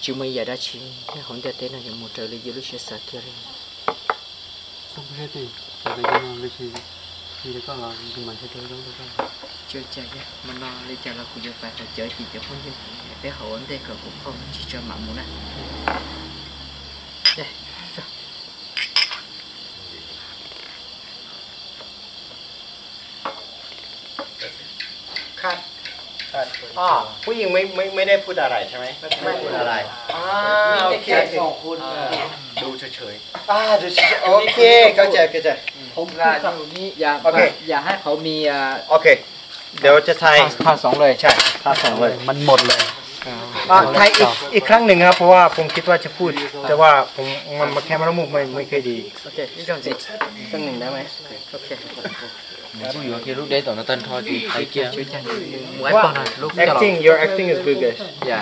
Tsis muaj ib yam dab tsi nyob hauv ntiaj teb no yuav mus raws li yus lub siab xav kiag li. Ua cas, ua no li cas los kuv yuav pais haus cawv ces cov phooj ywg, peb haus ua ntej kom kuv qaug tsis tso mam mus na.คัด อ๋อ ผู้หญิงไม่ไม่ไม่ได้พูดอะไรใช่ไหม ไม่พูดอะไร อ่า โอเค แค่ส่งคุณ ดูเฉยๆ อ่า ดูเฉยๆ โอเค เข้าใจ เข้าใจ ผมพูดคำนี้ อย่า โอเค อย่าให้เขามี อ่า โอเค เดี๋ยวจะไทย ภาคสองเลย ใช่ ภาคสองเลย มันหมดเลย อ่า ไทยอีก อีกครั้งหนึ่งครับ เพราะว่าผมคิดว่าจะพูด แต่ว่าผม มัน มันแค่มันมุกไม่ ไม่ค่อยดี โอเค อีกครั้งสิ อีกครั้งหนึ่งได้ไหม โอเค Mus txuj yuav kiag lub deb tom no tag nrho ces hais kiag. Acting, your acting is good, guys. Yeah.